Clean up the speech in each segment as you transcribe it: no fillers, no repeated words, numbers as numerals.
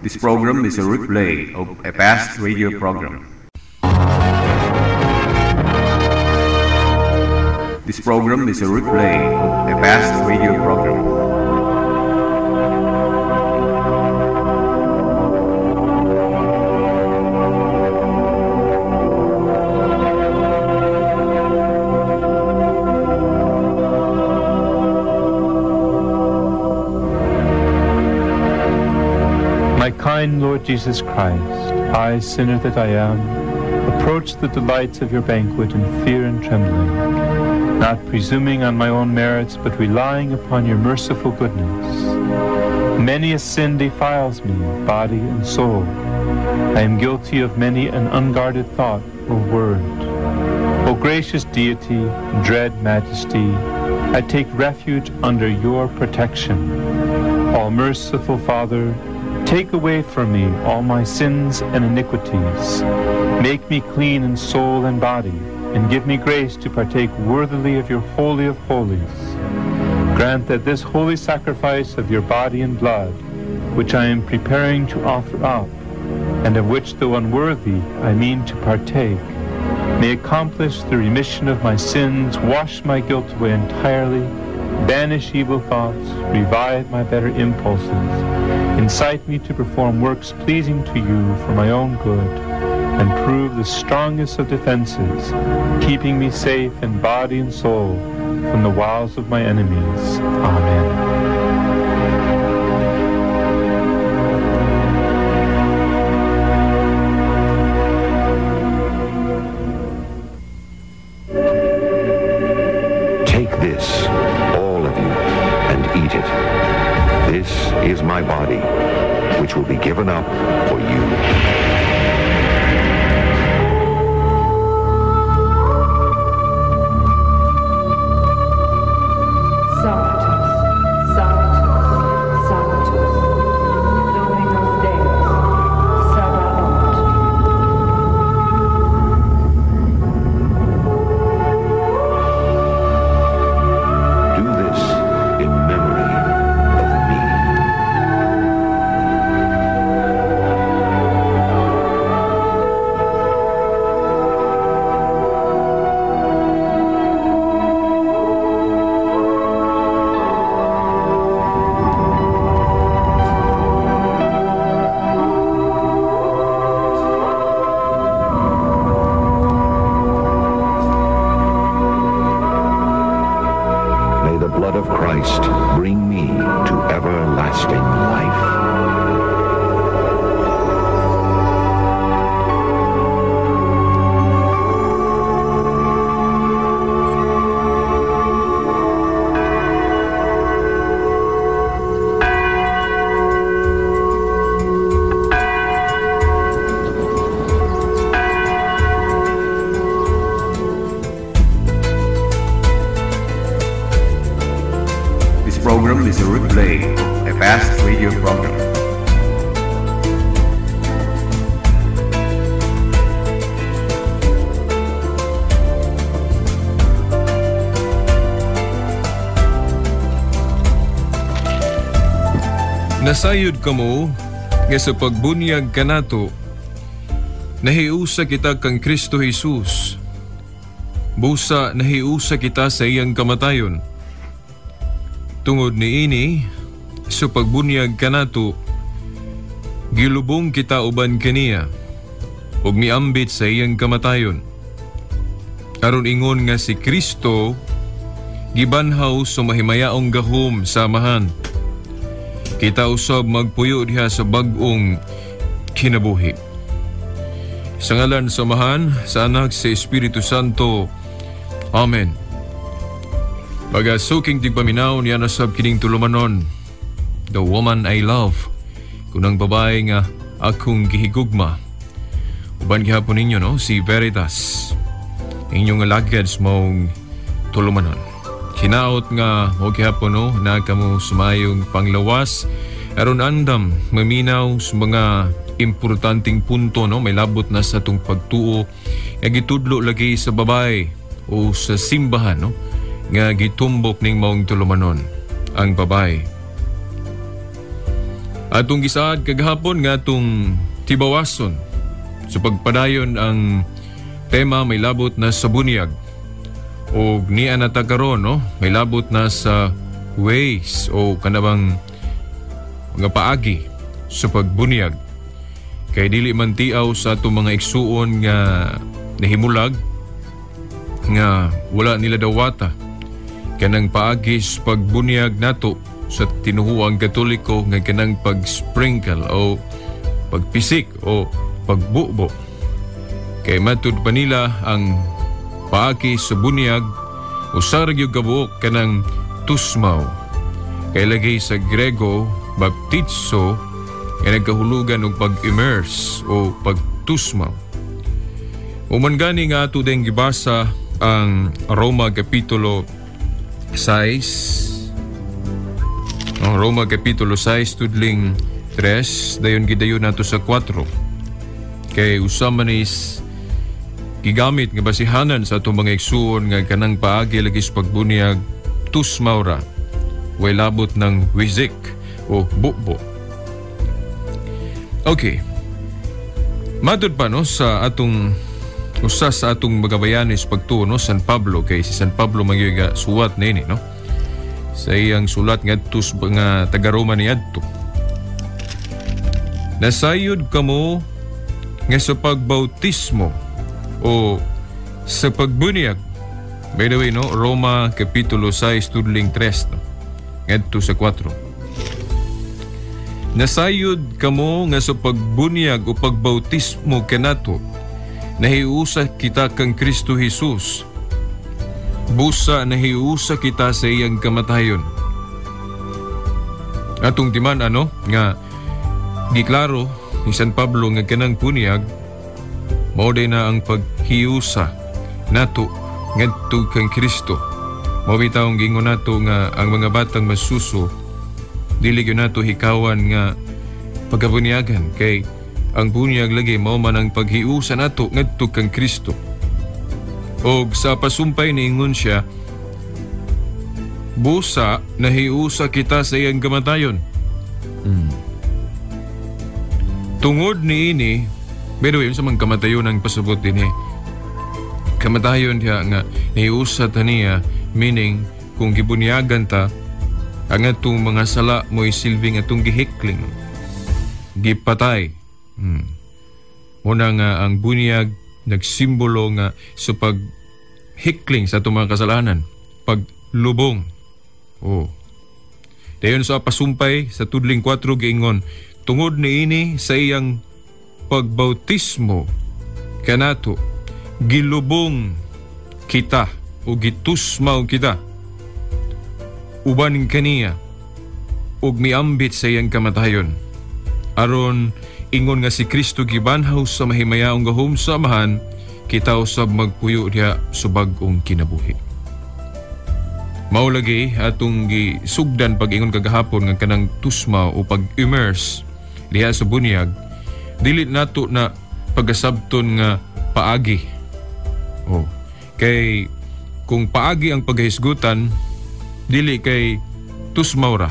This program is a replay of a past radio program. This program is a replay of a past radio program. My kind Lord Jesus Christ, I, sinner that I am, approach the delights of your banquet in fear and trembling, not presuming on my own merits, but relying upon your merciful goodness. Many a sin defiles me, body and soul. I am guilty of many an unguarded thought or word. O gracious Deity, dread Majesty, I take refuge under your protection. All merciful Father, take away from me all my sins and iniquities. Make me clean in soul and body, and give me grace to partake worthily of your Holy of Holies. Grant that this holy sacrifice of your body and blood, which I am preparing to offer up, and of which, though unworthy, I mean to partake, may accomplish the remission of my sins, wash my guilt away entirely, banish evil thoughts, revive my better impulses, incite me to perform works pleasing to you for my own good, and prove the strongest of defenses, keeping me safe in body and soul from the wiles of my enemies. Amen. Take this, all of you, and eat it. This is my body, which will be given up for you. Sanctus, Sanctus, Sanctus, Dominus Deus, Sabaoth. Do this in memory of me. May the blood of Christ bring me to everlasting life. This program is a replay of a past radio program. Nasayod kamo nga sa pagbunyag kanato, nahiusa kita kang Kristo Jesus. Busa nahiusa kita sa iyang kamatayon. Tungod niini, sa pagbunyag kanato, gilubong kita uban kaniya, ug miambit sa iyang kamatayon. Aron ingon nga si Kristo gibanhaw sa mahimayaong gahom sa Amahan. Kita usab magpuyo diha sa bag-ong kinabuhi. Sa ngalan sa Amahan, sa Anak, sa Espiritu Santo. Amen. Pagasuking tigpaminaw niya nasab kining tulumanon, The Woman I Love, kunang babae nga akong gihigugma. Uban gihapon ninyo, no, si Veritas. Inyong alagad maong tulumanon. Hinaot nga mo gihapon, no, na kamo sumayong panglawas aron andam maminaw sa mga importanteng punto, no, may labot na sa atong pagtuo nga gitudlo lagi sa babae o sa simbahan, no, nga gitumbok ning maong tulumanon ang babae. Atong gisaad kagahapon nga atong tibawason sa pagpadayon ang tema may labot na sa bunyag. Og niya na ta karon, no, may labot na sa ways o kanabang mga paagi sa pagbunyag. Kay dili man tiaw sa atong mga igsuon nga nahimulag nga wala nila dawata kanang paagi sa pagbunyag nato sa tinuhuang Katoliko nga kanang pag-sprinkle o pagpisik o pagbubo. Kay matud pa nila ang paagi sa bunyag usa ra gyud kabuok kanang tusmaw. Kay lagi sa Grego baptizo nga nagkahulugan og pag-immerse o pagtusmaw. Uman gani nga ato din gibasa ang Roma Kapitulo 6. Ang Roma Kapitulo 6 tudling 3 dayon gidayon nato sa 4. Kay usa man is gigamit nga basihanan sa atong mga igsuon nga kanang paagi lagi sa pagbunyag tusmaw ra, way labot ng wisik o bubo. Okay. Matud pa, no, sa atong usa sa atong mga bayani sa pagtuo, no, San Pablo, kay si San Pablo magyud suwat niini, no, sa iyang sulat ngadto sa mga taga-Roma niadto. Nasayod kamo nga sa pagbautismo o sa pagbunyag. By the way, no, Roma Kapitulo 6 tudling 3, no, ngadto sa 4. Nasayod kamo nga sa pagbunyag o pagbautismo kanato nahiusa kita kang Kristo Jesus. Busa nahiusa kita sa iyang kamatayon. Atong timan ano nga giklaro ni San Pablo nga kanang bunyag mao day na ang paghiusa nato ngadto kang Kristo. Mao bitaw ang giingon nato nga ang mga batang masuso dili gyud nato hikawan nga pagkabunyagan, kay ang bunyag lagi mao man ang paghiusa nato ngadto kang Kristo. Og sa pasumpay niingon siya, busa nahiusa kita sa iyang kamatayon. Tungod niini, by the way, sa mga kamatayon ang pasabot din eh. Kamatayon diha nga nahiusa ta niya, meaning kung gibunyagan ta, ang atong mga sala mo'y silbing atong gihikling, gipatay. Muna nga ang bunyag nagsimbolo nga sa paghikling sa atong mga kasalanan, paglubong. Oh. Dayon sa pasumpay sa tudling 4 giingon, tungod niini sa iyang pagbautismo kanato gilubong kita o gitusmaw kita uban kaniya ug miambit sa iyang kamatayon, aron ingon nga si Kristo gibanhaw sa mahimayaong gahom sa Amahan, kita usab magpuyo diha sa bag-ong kinabuhi. Mao lagi atong gisugdan pag-ingon kagahapon nga kanang tusma o pag-immerse diha sa bunyag, dili nato na pagkasabton nga paagi. Oh, kay kung paagi ang paghisgutan, dili kay tusmaw ra.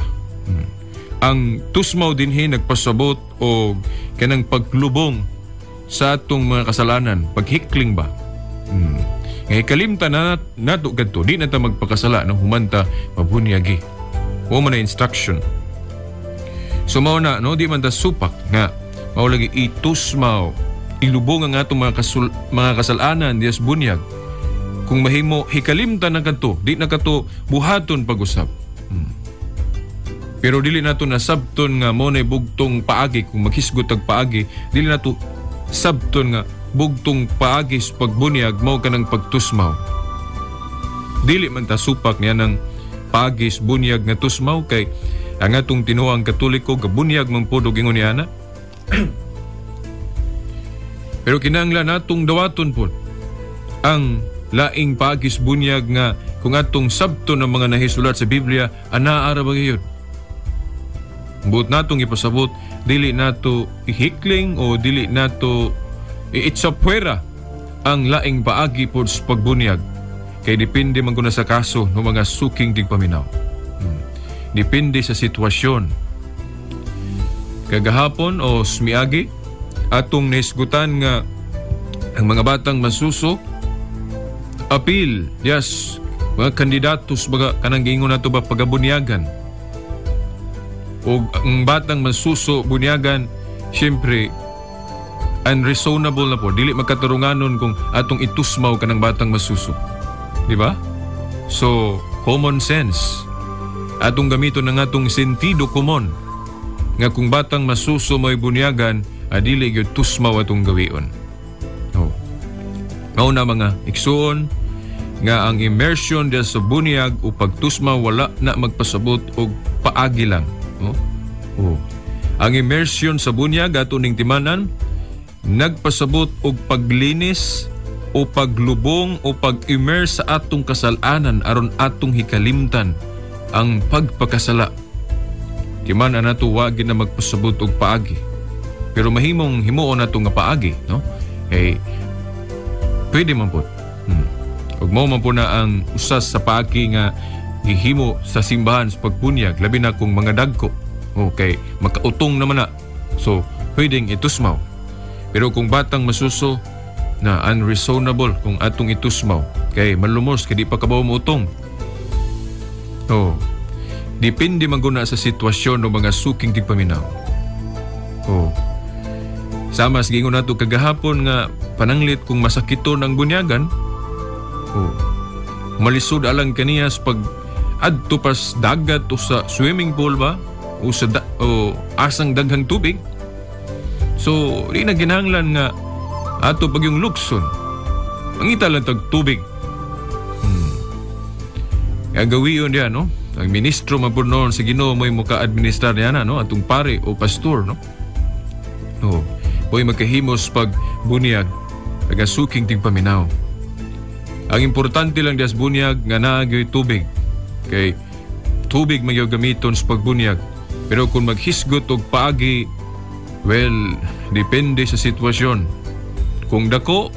Ang tusmaw dinhi nagpasabot og kanang paglubong sa atong mga kasalanan, paghikling ba. Nga ikalimta na nato kadto, di na ta magpakasala no humanta mabunyagi. Mao man na instruction. So mao na, no, di man ta supak nga mao lagi itusmaw, ilubong ang atong mga kasalanan dias bunyag. Kung mahimo hikalimta na kadto, di na kadto buhaton pag-usab. Pero dili nato nasabton nga mo nay bugtong paagi. Kung maghisgot og paagi, dili nato sabton nga bugtong paagi sa pagbunyag mao kanang pagtusmaw. Dili man ta supak niya ng paagi sa bunyag nga tusmaw, kay ang atong tinuang Katoliko gabunyag man pod og ingon niana. Pero kinahanglan natong dawaton pod ang laing paagi sa bunyag nga kung atong sabton ang mga nahisulat sa Biblia, anaa ra ba gyud? Buot natong ipasabot, dili nato ihikling o dili nato iitsapwera ang laing paagi pod sa pagbunyag. Kay depende man kuna sa kaso ng mga suking tigpaminaw. Depende sa sitwasyon. Kagahapon o smiagi atong nahisgutan nga ang mga batang masuso apil, yes, mga kandidatos baga kanang giingon nato ba pagabunyagan. O ang batang masuso bunyagan, syempre unreasonable na po, dili magkatarunganon kung atong itusmaw kanang batang masuso. Di ba? So, common sense. Atong gamiton ang atong sentido komon nga kung batang masuso may bunyagan, adili gyud tusmaw atong gawion. Oh. Mao na mga igsuon nga ang immersion diya sa bunyag o pagtusma wala na magpasabot og paagi lang. Oh. Oh. Ang immersion sa bunyag ato ning timanan nagpasabot og paglinis o paglubong o pag-immerse sa atong kasalanan aron atong hikalimtan ang pagpakasala. Timan-an nato wa gid na magpasabot og paagi. Pero mahimong himuon nato nga paagi, no? Kay pwede man po. Ug mao man po na ang usas sa paagi nga gihimo sa simbahan sa pagbunyag, labi na kung mga dagko. Okay, makautong naman na. So, pwedeng itusmaw. Pero kung batang masuso na unreasonable kung atong itusmaw, kay malumos kay di pa kabaw mo utong. Oh. Depende man guna sa sitwasyon ng mga suking tigpaminaw. Oh. Sama sa giingon nato kagahapon nga pananglit kung masakiton ang bunyagan. Oh. Malisod alang kaniya sa pag adto pas dagat o sa swimming pool ba o sa o asang daghang tubig. So, di na ginahanglan nga ato pag yung lukson. Mangita lang tag tubig. Gagawion diya, no? Ang ministro man pud noon sa Ginoo mo'y muka-administrar niya na, no? Atong pare o pastor, no? Oh, mo'y magkahimos pag bunyag, pagasuking tigpaminaw. Ang importante lang diya sa bunyag nga naa gyoy tubig. Kay tubig man gyud gamiton sa pagbunyag. Pero kung maghisgot og paagi, well, depende sa sitwasyon. Kung dako,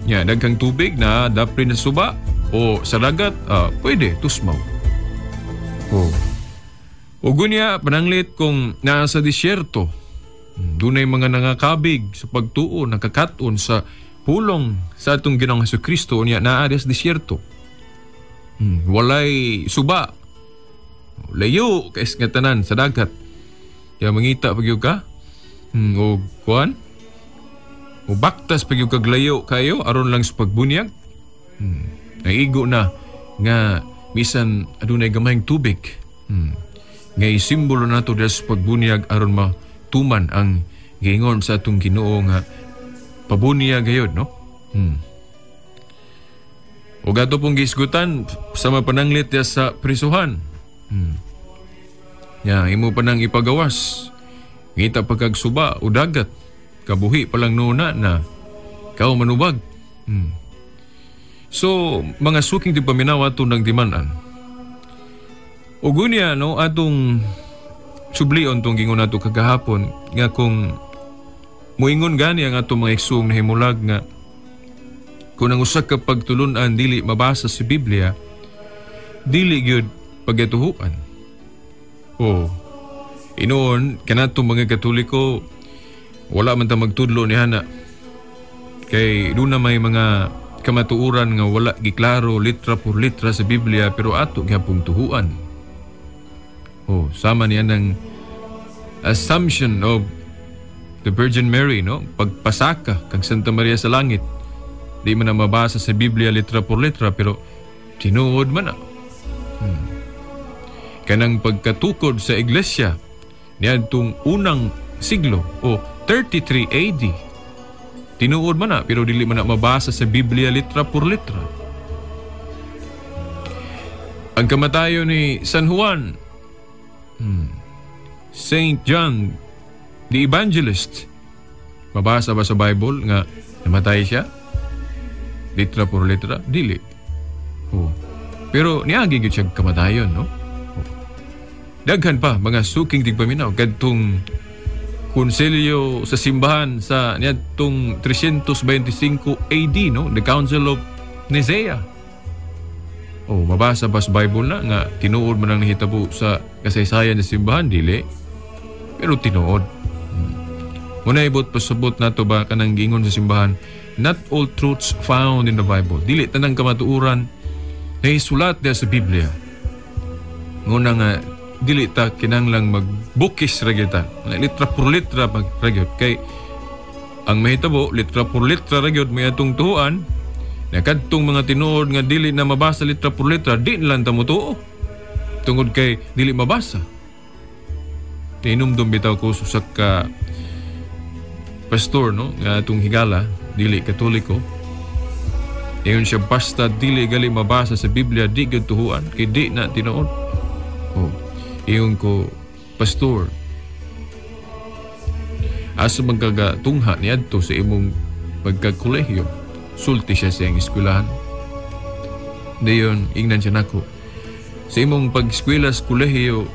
nya daghang tubig na dapri na suba o sa dagat, pwede tusmaw. Oh. O gunya, pananglit kung naa sa disyerto, dunay mga nangakabig sa pagtuo, nakakaton sa pulong sa atong Ginoong Hesukristo, unya naa sa disyerto. Walay suba. Layo kay nga tanan sa dagat. Kaya mangita pag yun ka, o kuan, o baktas pag yun kaglayo kayo, aron lang sa pagbunyag. Naigo na nga bisan adunay gamayng tubig. Nga simbolo nato diha sa pagbunyag aron matuman ang giingon sa atong Ginoo nga pabunyag gayud, no? O gato pong gisgutan sa mapananglit diha sa prisuhan. Ya, imo pa nang ipagawas. Ngita pagkagsuba o dagat. Kabuhi pa lang noona na kao manubag. So, mga suking di paminaw ato ng dimanan. O gunya, no, atong sublion tong gingon nato kagahapon nga kung muingon gani ang atong mga igsuong nahimulag nga kung ang usa ka pagtulun-an dili mabasa sa Biblia, dili gyud pagatuhuan. O inoon kanatong mga Katoliko wala man ta magtudlo ni hana kay doon na may mga kamatuoran nga wala giklaro litra por litra sa Biblia pero ato gyapong tuhuan. Oh, sama niya ng assumption of the Virgin Mary, no? Pagpasaka kag Santa Maria sa langit. Di man na mabasa sa Biblia litra por litra pero tinuod man na. Kanang pagkatukod sa iglesia niadtong unang siglo o 33 AD. Tinuod man na pero dili man na mabasa sa Biblia litra por litra. Ang kamatayon ni San Juan, Saint John the Evangelist, mabasa ba sa Bible nga namatay siya? Litra por litra? Dili. Oh. Pero niagi gyud siya kamatayon, no? Oh. Daghan pa mga suking tigpaminaw kadtong konsilyo sa simbahan sa niadtong 325 AD, no? The Council of Nicaea. Oh, mabasa ba sa Bible na nga tinuod man ang nahitabo sa kasaysayan sa simbahan? Dili. Pero tinuod. Muna ibot pasabot nato ba kanang giingon sa simbahan, not all truths found in the Bible. Dili tanang kamatuoran nahisulat diha sa Biblia. Nguna nga dili ta kinahanglang magbukis ra gyud ta. Litra por litra pag ra gyud kay ang mahitabo litra por litra ra gyud may atong tuoan na kadtong mga tinuod nga dili na mabasa litra por litra, di na lang ta motuo tungod kay dili mabasa. Tinumdum bitaw ko sa ka pastor, no, nga atong higala, dili Katoliko. Ingon siya, basta dili gali mabasa sa Biblia, di gyud tuhuan kay di na tinuod. Oh, ingon ko, "Pastor, asa man kagatungha niadto sa imong pagkakolehiyo?" Sulti siya sa iyang eskwelahan. Dayon, ingnan siya nako, "Sa imong pag-eskwela sa kolehiyo,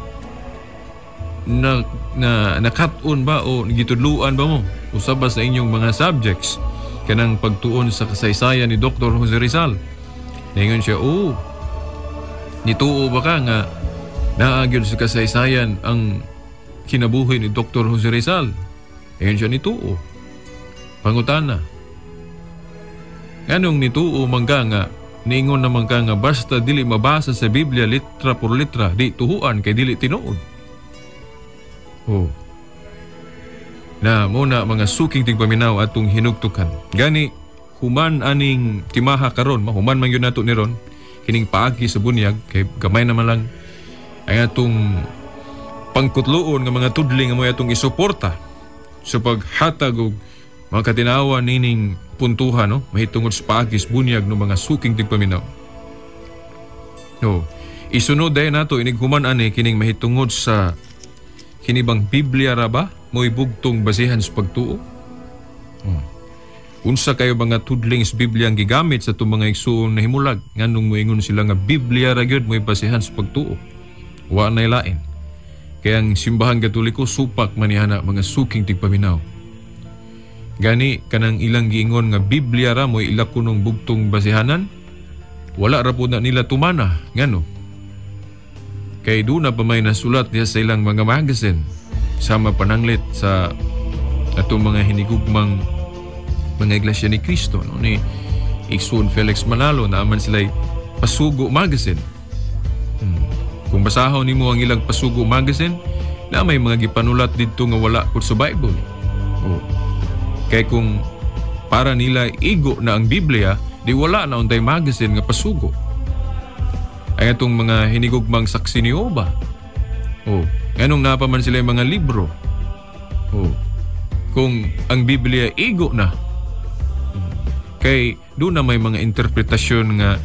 na, na nakat-on ba o gitudluan ba mo usab ba sa inyong mga subjects kanang pagtuon sa kasaysayan ni Dr. Jose Rizal?" Ningon siya, "Oo." "Nituo ba ka nga naa gyud sa kasaysayan ang kinabuhi ni Dr. Jose Rizal?" Ingon siya, "Nituo." Pangutana, "Nganong nituo man ka nga niingon naman ka nga basta dili mabasa sa Biblia litra por litra, di tuhuan kay dili tinuod?" Oh. Na muna mga suking tigpaminaw atong hinugtukan. Gani human aning timaha karon, mahuman man gyud nato ni ron kining paagi sa bunyag kay gamay naman lang ang atong pangkutloon nga mga tudling nga mo'y atong isuporta sa paghatag og mga katinawa nining puntuhan, no, mahitungod sa paagi sa bunyag ng mga suking tigpaminaw. No, isunod dayon nato inig human ani kining mahitungod sa kini bang Biblia ra ba mo'y bugtong basihan sa pagtuo? Unsa kayo mga tudling sa Biblia ang gigamit sa itong mga igsuon na himulag? Nganong moingon sila nga Biblia ra gyud mo'y basihan sa pagtuo? Wa nay lain. Kaya ang Simbahan Katoliko supak manihana, mga suking tigpaminaw. Gani kanang ilang giingon nga Biblia ra mo'y ila kunong bugtong basihanan, wala ra po na nila tumana. Ngano? Kay doon na pa may nasulat diha sa ilang mga magazine sama pananglit sa atong mga hinigugmang mga Iglesia ni Cristo, no, ni Igsoon Felix Manalo, naaman sila Pasugo Magazine. Kung basahon nimo ang ilang Pasugo Magazine, na may mga gipanulat didto nga wala pud sa Bible. Oh. Kay kung para nila igo na ang Biblia, di wala na untay magazine nga Pasugo. Ay atong mga hinigugmang Saksi ni Jehova. Oh, nganong napa man sila yung mga libro? Oh. Kung ang Biblia igo na. Kay doon na may mga interpretasyon nga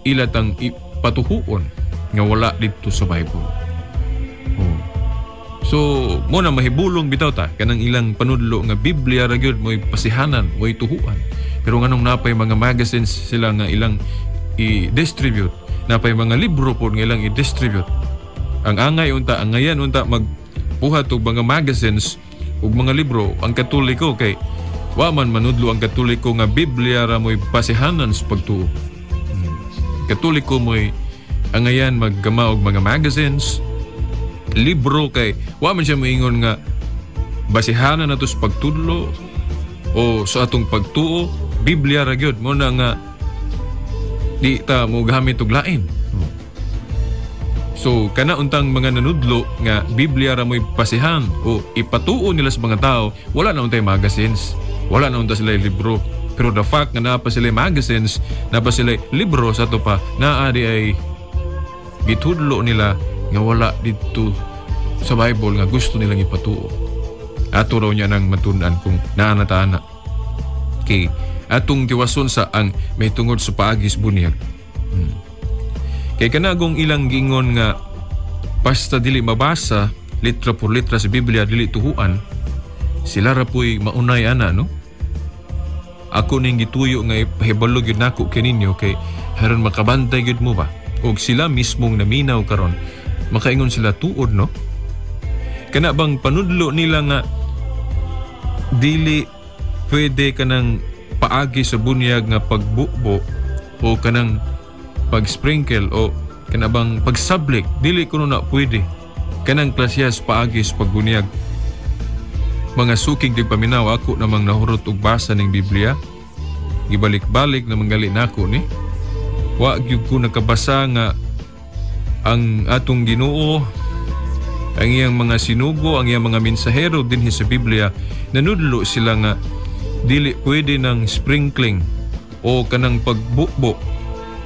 ilatang ipatuhuon nga wala dito sa Bible. Oh. So, mo na mahibulong bitaw ta kanang ilang panudlo nga Biblia ra gyud mo'y pasihanan, mo'y tuhuan. Pero nganong napay mga magazines sila nga ilang i-distribute, napay mga libro pod nga ilang i-distribute? Ang angay unta, ang ngayan unta magbuhat og mga magazines ug mga libro ang Katoliko kay wa man manudlo ang Katoliko nga Biblia ra mo'y pasihanan sa pagtuo. Katoliko mo'y angayan maggama og mga magazines, libro kay wa man siya moingon nga basihanan nato sa pagtudlo o sa atong pagtuo, Biblia ra gyud mo na nga di ta mo gamit og lain. So kana untang mga nanudlo nga Biblia ra mo'y pasihan o ipatuo nila sa mga tao, wala na untay magazines, wala na unta sila libro. Pero the fact nga naa pa sila magazines, naa pa sila libro sa ato pa, naa di ay gitudlo nila nga wala didto sa Bible nga gusto nilang ipatuo. Ato raw niya nang matun-an kung naa na ta ana. Kay atong tiwason sa ang may tungod sa paagis bunyag. Kay kanagong ilang gingon nga basta dili mabasa litra por litra sa Biblia, dili tuhuan, sila ra po'y maunay ana, no? Ako ning gituyo nga ipahibalo gyud nako kininyo kay haron makabantay gyud mo ba? Og sila mismong naminaw karon, makaingon sila tuod, no? Kana bang panudlo nila nga dili pwede kanang paagi sa bunyag nga pagbubo o kanang pag-sprinkle o kana bang pagsablik, dili kuno na pwede kanang klasyas paagi sa pagbunyag. Mga suking tigpaminaw, ako namang nahurot og basa ning Biblia. Gibalik-balik na manggali nako ni. Wa gyud ko nakabasa nga ang atong Ginoo, ang iyang mga sinugo, ang iyang mga mensahero dinhi sa Biblia, nanudlo sila nga dili pwede ng sprinkling o kanang pagbubo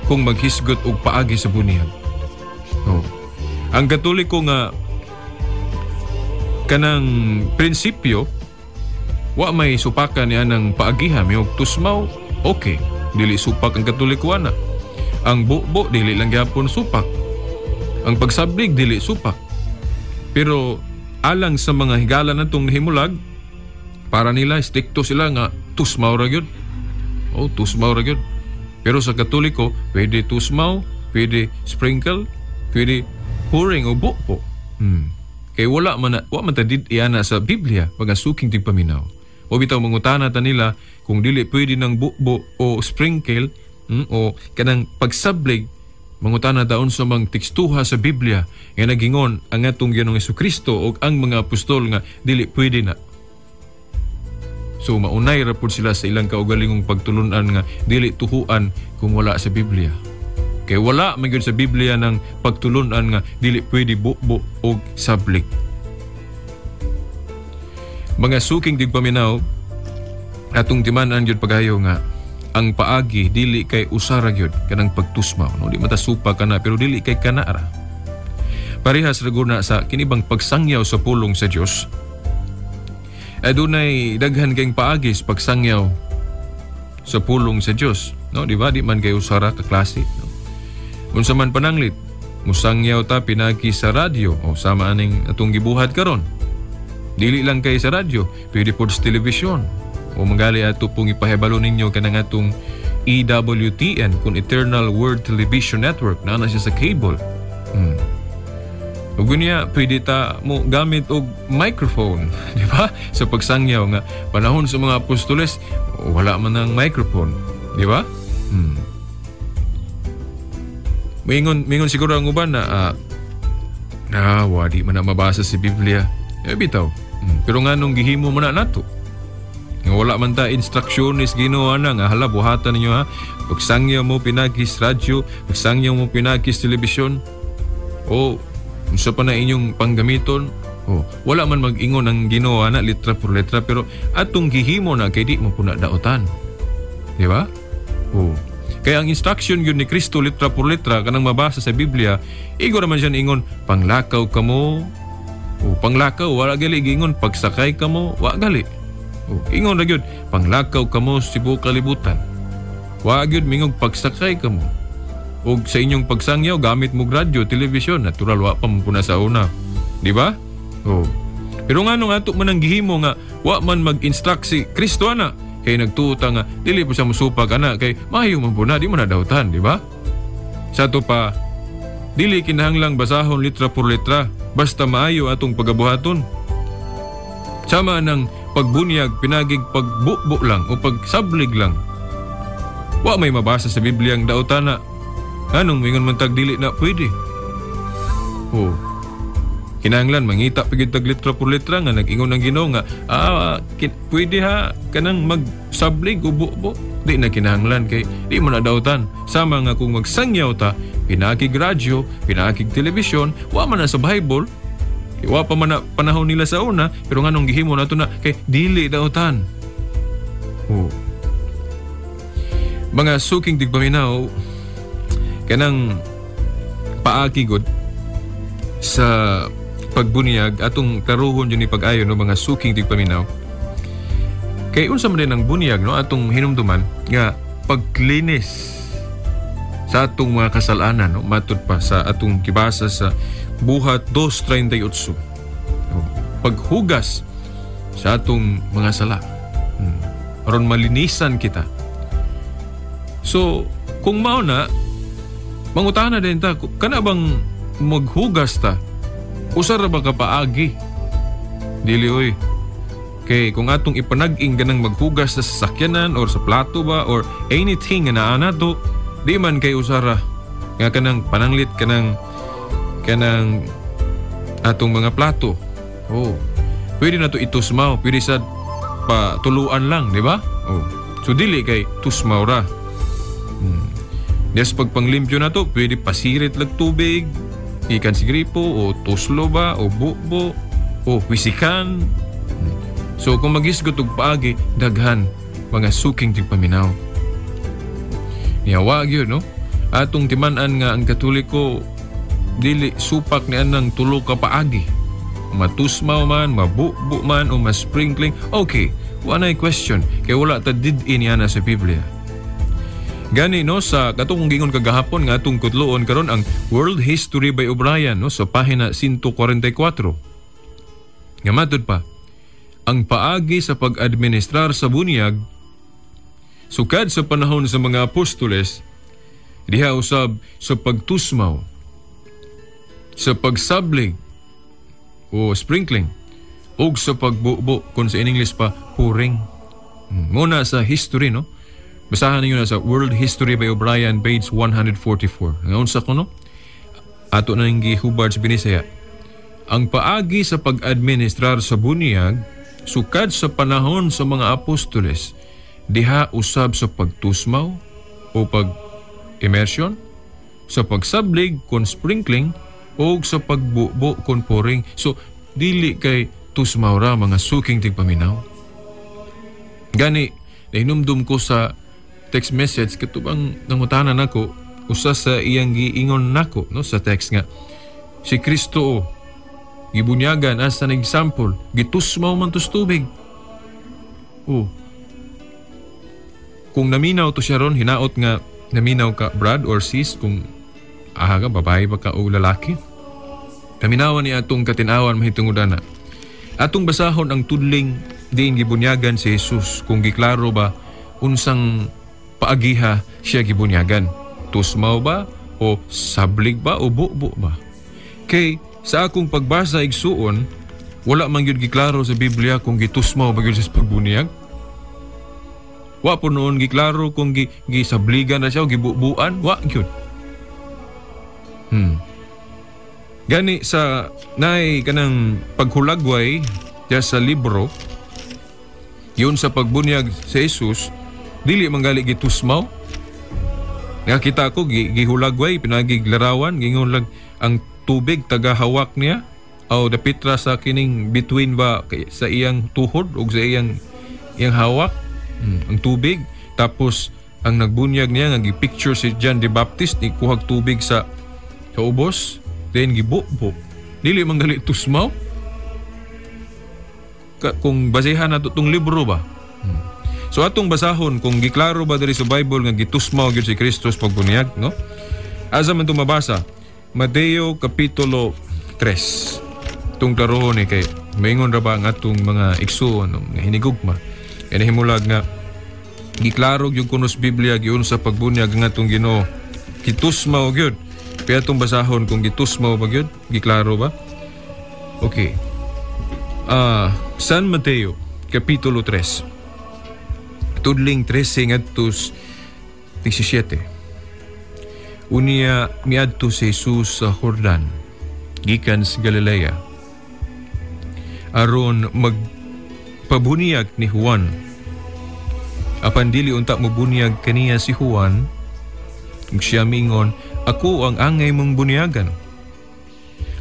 kung maghisgot og paagi sa bunihag. Oh. Ang Katoliko nga kanang prinsipyo, wa may supakan niya ng paagiha, may tusmaw, okay, dili supak ang Katoliko ana. Ang bubo dili lang gyapon supak. Ang pagsablig dili supak. Pero alang sa mga higala natong nahimulag, para nila strikto sila nga tusmaw ra gyud. Oh, tusmaw ra gyud. Pero sa Katoliko, pwede tusmaw, pwede sprinkle, pwede pouring o bubo. Kay wala man na, wa man ta did iana sa Biblia, mga suking tigpaminaw. O bitaw mangutana ta nila kung dili pwede ng bubo o sprinkle, o kanang pagsablig, mangutana ta unsa mang tekstuha sa Biblia nga nagingon ang atong Ginoong Hesukristo o ang mga apostol nga dili pwede na. So maunay ra pud sila sa ilang kaugalingong pagtulunan nga dili tuhuan kung wala sa Biblia. Kay wala man gyud sa Biblia ng pagtulunan nga dili pwede bubo og sablik. Mga suking tigpaminaw, atong timan-an gyud pagayo nga ang paagi dili kay usara gyud kanang pagtusmaw, no? Di mata supa kana, pero dili kay kana ra. Parehas ra gud na sa kinibang pagsangyaw sa pulong sa Dios. Adunay daghan kayong paagi sa pagsangyaw sa pulong sa Dios, no? Di ba? Di man kay usara ka klase, no? Unsa man pananglit, musangyaw ta pinagi sa radyo o sama aning atong gibuhat karon. Dili lang kay sa radyo, pwede pod sa telebisyon. O manggali ato pong ipahibalo ninyo kanang atong EWTN kun Eternal Word Television Network na na siya sa cable. Ug unya pwede ta mo gamit og microphone, di ba? Sa pagsangyaw nga panahon sa mga apostoles, wala man ang microphone, di ba? Mingon siguro ang uban na wadi man na mabasa si Biblia. Bitaw. Pero nganong gihimo man na nato? Nga wala man ta instruksyones Ginoo ana nga hala buhatan ninyo ha. Pagsangyaw mo pinagis radyo, pagsangyaw mo pinagis telebisyon. O unsa pa na inyong panggamiton? O wala man mag-ingon ang Ginoo ana litra por letra, pero atong gihimo na kay di mo puna daotan. Di ba? O kaya ang instruction yun ni Kristo litra por letra kanang mabasa sa Biblia, igo raman siya ingon panglakaw kamo. O panglakaw wala gali giingon pagsakay kamo, wa gali. O ingon ra gyud panglakaw kamo sa tibuok kalibutan. Wa gyud mingog pagsakay kamo. Og sa inyong pagsangyaw gamit mo radyo, telebisyon, natural wa pa mo puna sa una. Di ba? O pero nganong ato man ang gihimo nga wa man mag-instruct si Kristo ana, kay nagtuo nga dili po siya musupak ana kay maayo man po na, di mo na dautan, di ba? Sa ato pa dili kinahanglang basahon litra por letra, basta maayo atong pagabuhaton. Sama ng pagbunyag pinagig pagbubo lang o pagsablig lang. Wa may mabasa sa Biblia ang dautan na anong mingon man tag dili na pwede. O kinahanglan mangita pagid tag litra por letra nga nag-ingon ang Ginoo nga pwede ha kanang magsablig o bubo. Di na kinahanglan kay di mo na dautan. Sama nga kung magsangyaw ta pinakig radyo, pinakig telebisyon, wa man na sa Bible. Kay wa pa man na panahon nila sa una, pero nganong gihimo nato na kay dili dautan. O mga suking tigpaminaw, kanang paagi gud sa pagbunyag atong karuhon yun ni pag-ayo, no, mga suking tigpaminaw. Kay unsa man din ang bunyag, no, atong hinumduman nga paglinis sa atong mga kasalanan, no, matud pa sa atong gibasa sa Buhat 2:38. No, paghugas sa atong mga sala. Aron malinisan kita. So, kung mao na, mangutana din ta, kana bang maghugas ta? Usa ra ba ka paagi? Dili oy. Kay kung atong ipanag-ing ganang maghugas sa sasakyanan or sa plato ba or anything nga naa nato, di man kay usara nga kanang pananglit kanang atong mga plato. Oh. Pwede na to itusmaw, pwede sa patuluan lang, di ba? Oh. So dili kay tusmaw ra. Des pagpanglimpyo na to, pwede pasirit lag tubig, ikan si gripo, o tuslo ba, o bubo, o wisikan. So kung magisgot og paagi, daghan mga suking tigpaminaw. Niyawa gyud, no? Atong timan-an nga ang Katoliko dili supak ni anang tulo ka paagi. Matusmaw man, mabubo man, o ma-sprinkling. Okay, wala na question. Kaya wala ta did-in niya sa Biblia. Gani no, sa katong gingon kagahapon nga atong kutloon karon ang World History by O'Brien, no, sa pahina 144. Nga matud pa, ang paagi sa pag-administrar sa bunyag sukad sa panahon sa mga apostoles diha usab sa pagtusmaw, sa pagsablig o sprinkling, ug sa pagbubo, kung sa in English pa pouring. Muna sa history, no? Basahan ninyo na sa World History by O'Brien, page 144. Nga unsa kuno? Ato na ning gihubad sa Binisaya. Ang paagi sa pag-administrar sa bunyag sukad sa panahon sa mga apostoles diha usab sa pagtusmaw o pag-immersion, sa pagsablig kon sprinkling, o sa pagbubo kon pouring. So dili kay tusmaw ra, mga suking tigpaminaw. Gani nahinumdum ko sa text message katubang nangutanan nako, usa sa iyang giingon nako, no, sa text nga si Kristo o gibunyagan as an example, gitusmaw man tos tubig. Oh. Kung naminaw to siya ron, hinaot nga naminaw ka brad or sis, kung aha ka, babae ba ka o lalaki. Naminawan ni atong katinawan mahitungod ana. Atong basahon ang tudling diin gibunyagan si Jesus, kung giklaro ba unsang paagiha siya gibunyagan. Tusmaw ba o sablig ba o bubo ba? Kay sa akong pagbasa igsuon, wala man gyud giklaro sa Biblia kung gitusmaw ba gyud sa pagbunyag. Wa po noon giklaro kung gisabligan na siya o gibubuan, wa gyud. Gani sa naay kanang paghulagway diya sa libro, yun sa pagbunyag sa Jesus, dili manggali gitusmaw. Nakita ko gihulagway, pinagiglarawan, gingon lang ang tubig tagahawak niya o dapit ra sa kining between ba sa iyang tuhod o sa iyang hawak, ang tubig. Tapos ang nagbunyag niya nga gi-picture si John the Baptist ni kuhag tubig sa ubos, then gibubo. Dili man gali tusmaw. Kung basehan nato tong libro ba. So atong basahon kung giklaro ba diri sa Bible nga gitusmaw gyud si Kristo pagbunyag, no? Asa man itong mabasa? Mateo Kapitulo 3. Itong klarohon ni kay maingon ra ba ang atong mga igsuon, no, nga hinigugma. Kaya nahimulag nga giklaro gyud kuno sa Biblia giun sa pagbunyag ang atong Ginoo. Gitusmaw gyud. Kaya atong basahon kung gitusmaw ba gyud, giklaro ba? Okay. San Mateo Kapitulo 3. Tudling 13 ngadto 17. Unya miadto si Jesus sa Jordan gikan sa Galilea aron magpabunyag ni Juan. Apan dili unta mobunyag kaniya si Juan, ug siya mingon, ako ang angay mong bunyagan.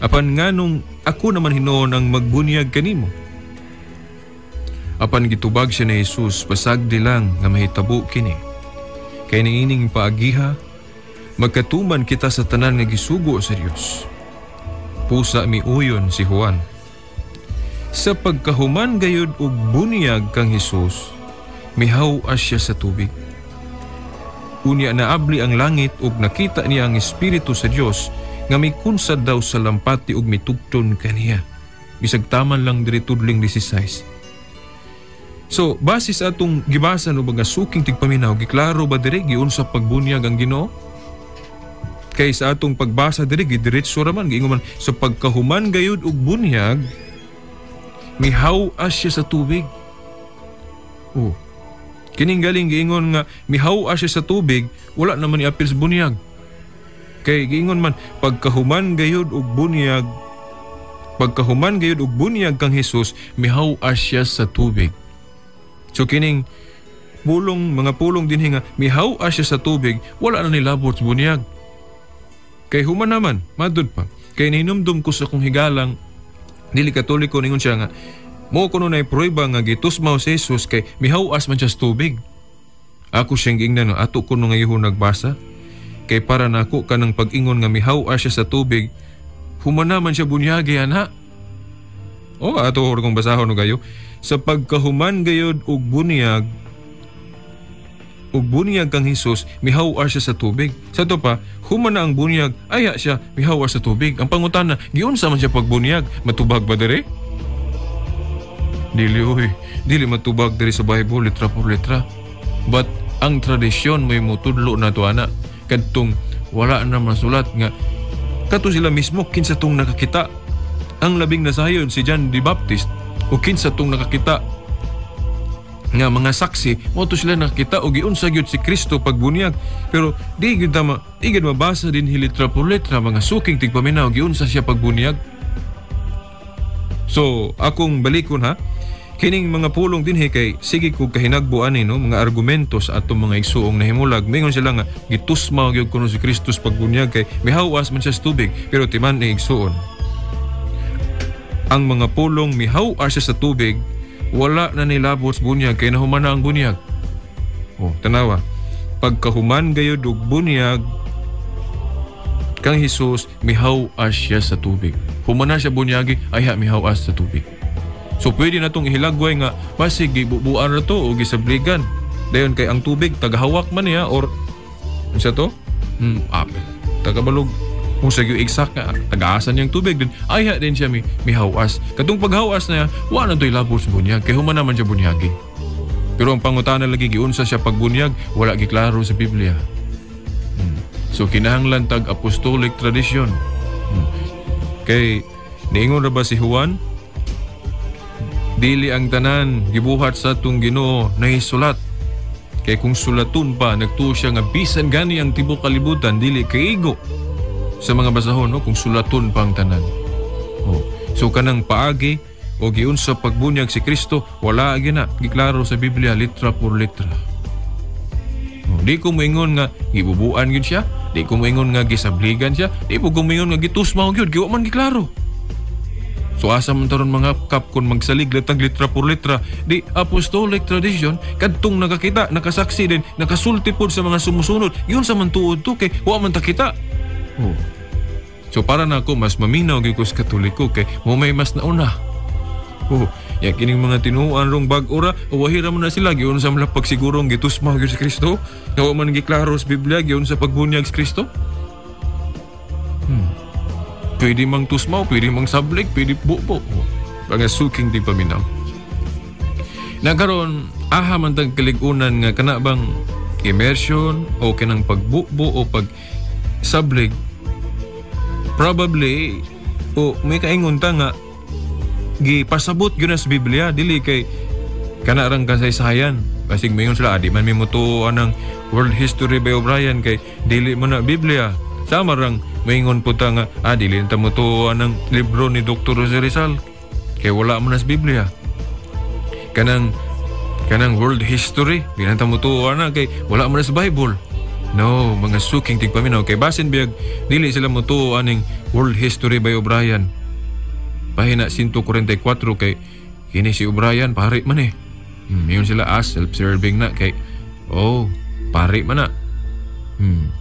Apan nganong ako naman hinuon ang magbunyag kanimo? Apan gitubag siya ni Jesus, pasag di lang nga mahitabo kini. Kay niining paagiha, magkatuman kita sa tanan nga gisugo sa Dios. Pusa miuyon si Juan. Sa pagkahuman gayud og bunyag kang Hesus, mihaw-as siya sa tubig. Unya naabli ang langit ug nakita niya ang Espiritu sa Dios nga mikunsad daw sa lampati ug mitugton kaniya. Bisag taman lang diri tudling 16. So, base sa atong gibasa no mga suking tigpaminaw, giklaro ba diri giunsa pagbunyag ang Ginoo? Kay sa atong pagbasa diri gidiretso ra man, giingon man sa pagkahuman gayud og bunyag, mihaw-as siya sa tubig. Oh. Kining galing giingon nga mihaw-as siya sa tubig, wala naman iapil sa bunyag. Kay giingon man pagkahuman gayud og bunyag, Pagkahuman gayud og bunyag kang Hesus, mihaw-as siya sa tubig. So kining pulong, mga pulong dinhi nga mihaw-as siya sa tubig, wala na nilabot sa bunyag. Kay human naman, madud pa. Kay nihinumdum ko sa akong higalang dili Katoliko, ningon siya nga mo kuno nay prueba nga gitusmaw si Jesus kay mihaw-as man siya sa tubig. Ako siyang giingnan, no, ato kuno nga nagbasa. Kay para nako kanang pag-ingon nga mihaw-as siya sa tubig, human naman siya bunyagi ana. O ato kung basahon no gayo. Sa pagkahuman gayod og bunyag kang Hesus, mihaw-as siya sa tubig. Sa to pa, human na ang bunyag, aya siya mihaw-as sa tubig. Ang pangutana, giunsa man siya pagbunyag, matubag ba diri? Dili oy, dili matubag diri sa Bible litra por letra. But ang tradisyon may mutudlo na to ana, kadtong wala na masulat nga kato sila mismo kinsa tong nakakita. Ang labing nasayon si John the Baptist o kinsa tong nakakita nga mga saksi, mo to sila nakakita o giunsa gyud si Kristo pagbunyag. Pero di gyud tama, di gyud mabasa din litra por letra mga suking tigpaminaw giunsa siya pagbunyag. So akong balikon ha, kining mga pulong dinhi kay sige kog kahinagbo ani no, mga argumento sa atong mga igsuong nahimulag. Mingon sila nga gitusmaw gyud kuno si Kristus pagbunyag kay mihaw-as man siya sa tubig, pero timan ni igsuon. Ang mga pulong mihaw-as siya sa tubig, wala na nilabot sa bunyag kay nahuman na ang bunyag. Oh, tanawa. Pagkahuman gayud og bunyag kang Hesus, mihaw-as siya sa tubig. Human na siya bunyagi, ayha mihaw-as sa tubig. So pwede na itong ihilagway nga basig gibubuan na to o gisabligan. Dayon kay ang tubig tagahawak man niya or unsa to? Tagabalog kung sa gyud exact nga tagaasa niyang tubig din ayha din siya mihawas. Katong paghawas niya wa na to'y labot sa bunyag kay human naman siya bunyagi. Pero ang pangutana lagi giunsa siya pagbunyag, wala giklaro sa Biblia. So kinahanglan tag apostolic tradition. Kay niingon ra ba si Juan? Dili ang tanan gibuhat sa atong Ginoo nahisulat. Kay kung sulaton pa, nagtuo siya nga bisan gani ang tibuok kalibutan dili kaigo sa mga basahon, no, kung sulaton pa ang tanan. Oh. So kanang paagi o giunsa pagbunyag si Kristo, wala gina giklaro sa Biblia litra por litra. Oh, di ko moingon nga gibubuan gyud siya, di ko moingon nga gisabligan siya, di ko moingon nga gitusmaw gyud, giwa man giklaro. So asa man taron mga kap kung magsalig letang litra por litra, di apostolic tradition kadtong nakakita, nakasaksi din, nakasulti pod sa mga sumusunod, yun sa man tuod to kay wa man ta kita. Oh. So para nako mas maminaw gyud ko sa Katoliko kay mo may mas nauna. Oh, ya kining mga tinuoan rong bag-o ra, wahira man na sila giun sa mga pagsigurong gitusmaw gyud si Kristo, nga wa man giklaro sa Biblia giun sa pagbunyag si Kristo. Pwede mang tusmaw, pwede mang sablik, pwede bubo. Mga suking di paminaw. Nagkaroon, aha man tag kaligunan nga kana bang immersion o kanang pagbubo o pagsablig, probably, o may kaingon ta nga gipasabot yun sa Biblia, dili kay kana rang kasaysayan. Basig mayon sila, di man may mutuo ang World History by O'Brien kay dili mo na Biblia. Sama rang maingon po ta nga, dili na mo to ang libro ni Dr. Jose Rizal kay wala mo na sa Biblia. Kanang world history, di na mo to ana kay wala mo na sa Bible. No, mga suking tigpaminaw kay basin biyag dili sila mo to aning World History by O'Brien. Pahina 144 kay kini si O'Brien pare man eh. Mayon sila as self-serving na kay oh, pare man na.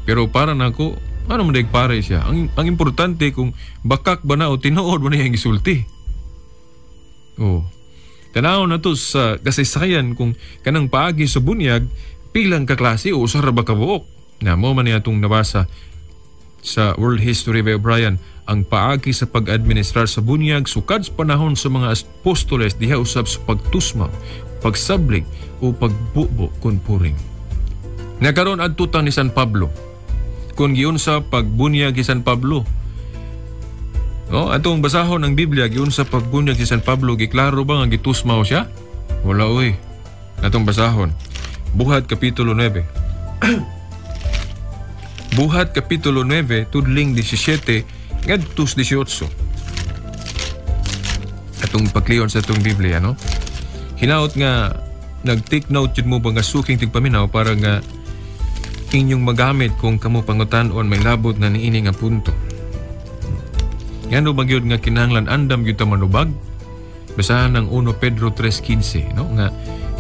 Pero para nako, ano man pare siya? Ang importante kung bakak ba na o tinuod ba niya ang gisulti. Oh. Tanaw na to sa kasaysayan kung kanang paagi sa bunyag, pilang kaklase o usa ra ba kabuok. Na mo man niya itong nabasa sa World History by O'Brien, ang paagi sa pag-administrar sa bunyag sukad sa panahon sa mga apostoles diha usab sa pagtusma, pagsablig o pagbubo kun puring. Nakaroon adto ta ni San Pablo. Kung giunsa pagbunyag si San Pablo. No, atong basahon ang Biblia giunsa pagbunyag si San Pablo, giklaro ba nga gitusmaw siya? Wala oy. Atong basahon. Buhat kapitulo 9. Buhat kapitulo 9 tudling 17 ngadto 18. Atong paklion sa atong Biblia, no? Hinaot nga nag-take note jud mo ba nga suking tigpaminaw para nga inyong magamit kung kamo pangutan-on may labot na niini nga punto. Ngano ba gyud nga kinahanglan andam gyud ta manubag? Basahan ang 1 Pedro 3:15, no? Nga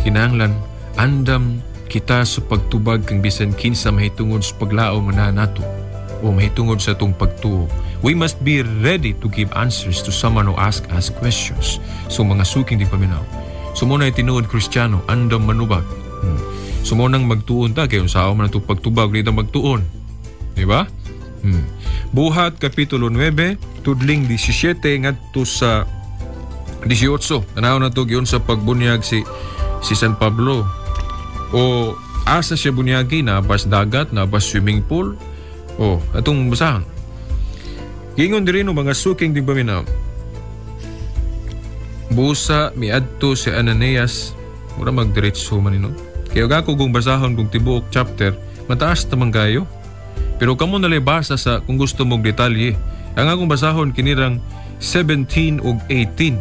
kinahanglan andam kita sa pagtubag kang bisan kinsa mahitungod sa paglaom nga naa nato o mahitungod sa atong pagtuo. We must be ready to give answers to someone who ask us questions. So mga suking tigpaminaw. So mao na tinuod Kristiyano, andam manubag. So mao nang magtuon ta kay unsaon man atong pagtubag, di ta magtuon. Di ba? Buhat kapitulo 9, tudling 17 ngadto sa 18. Tanaw na to giun sa pagbunyag si San Pablo. O asa siya bunyagi, nabas dagat, nabas swimming pool. O atong basahan. Giingon diri, no, mga suking tigpaminaw. Busa miadto si Ananias, mura magdiretso man no. Kaya ako kung basahon kung tibuok chapter, mataas tamang kayo. Pero kamo nalay basa sa kung gusto mong detalye. Ang akong basahon kinirang 17 ug 18.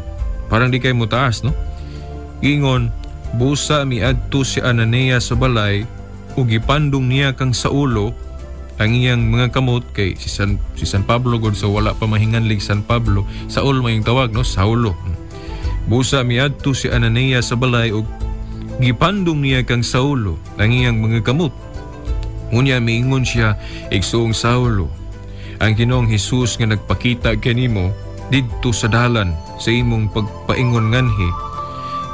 Parang di kayo mo taas, no? Ingon, busa miadto si Ananias sa balay ug gipandong niya kang Saulo ang iyang mga kamot kay si San Pablo god, sa wala pa mahinganlig San Pablo, Saul may tawag, no? Saulo. Busa miadto si Ananias sa balay ug gipandong niya kang Saulo ang iyang mga kamot. Unya miingon siya, "Igsuong Saulo, ang Ginoong Hesus nga nagpakita kanimo didto sa dalan sa imong pagpaingon nganhi,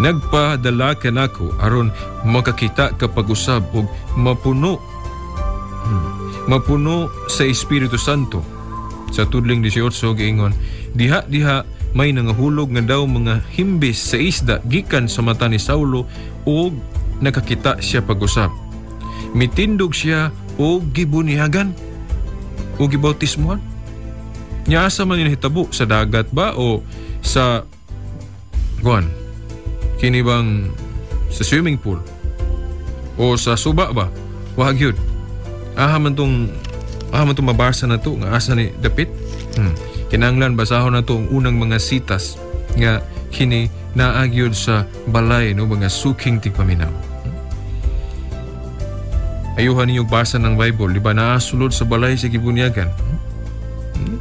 nagpadala kanako aron makakita ka pag-usab ug mapuno sa Espiritu Santo." Sa tudling 18 giingon, diha diha may nangahulog nga daw mga himbis sa isda gikan sa mata ni Saulo ug nakakita siya pag-usab. Mitindog siya og gibunyagan o gibautismuhan. Nya asa man ni nahitabo, sa dagat ba o sa kuan? Kini bang sa swimming pool o sa suba ba? Wa gyud. Aha man tong mabasa na to nga asa ni dapit. Kinahanglan basahon na to ang unang mga sitas nga kini naa gyud sa balay, no, mga suking tigpaminaw. Ayuhan ninyo basa ng Bible, di ba naasulod sa balay sa gibunyagan?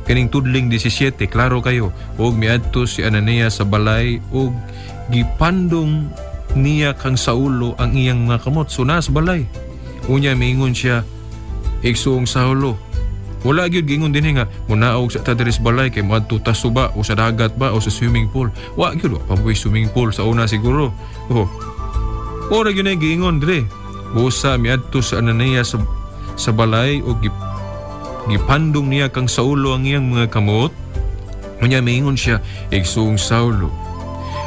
Kining tudling 17, klaro kayo. Og miadto si Ananias sa balay og gipandong niya kang Saulo ang iyang mga kamot. So naa sa balay. Unya miingon siya, "Igsuong Saulo." Wala gyud giingon dinhi nga munaog sa ta diri sa balay kay moadto ta suba o sa dagat ba o sa swimming pool. Wa gyud, wa pa mo'y swimming pool sa una siguro. Oh. Ora gyud na giingon dire. Busa miadto sa Ananias sa balay o gipandong niya kang Saulo ang iyang mga kamot. Unya miingon siya, "Igsuong Saulo,